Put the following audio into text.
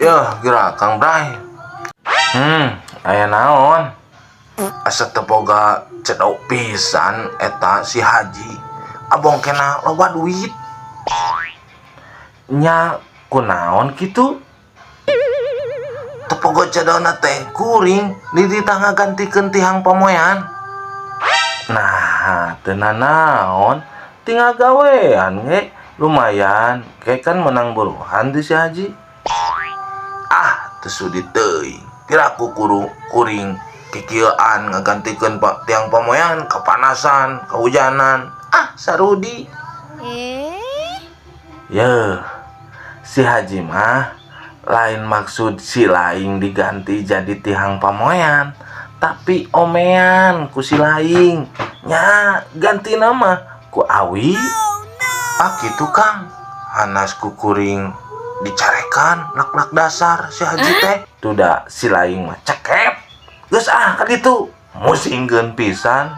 Yah, geura Kang Bray. Aya naon? Asa teu boga cedok pisan eta si Haji. Abong kena loba duit. Nya kunaon kitu? Teu pogo cedokna teh kuring dititah ngagantikeun tihang pamoean. Nah, teu nanaon, tinggal gawean ge lumayan, kayak kan menang buruhan di si Haji. Ah, teu sudi teuing. Piraku kuru kuring kikieuan ngagantikeun pak tiang pamoean kepanasan, kehujanan. Ah, sarudi. Eh? Yeuh, si Haji mah lain maksud si laing diganti jadi tihang pamoean, tapi omean ku si laing. Nya ganti nama ku Awi. Ah, gitu Kang. Hanas ku kuring dicarekan lak-lak dasar si Haji teh. Tuh da si laing mah cekep. Geus ah ka ditu. Musingkeun pisan.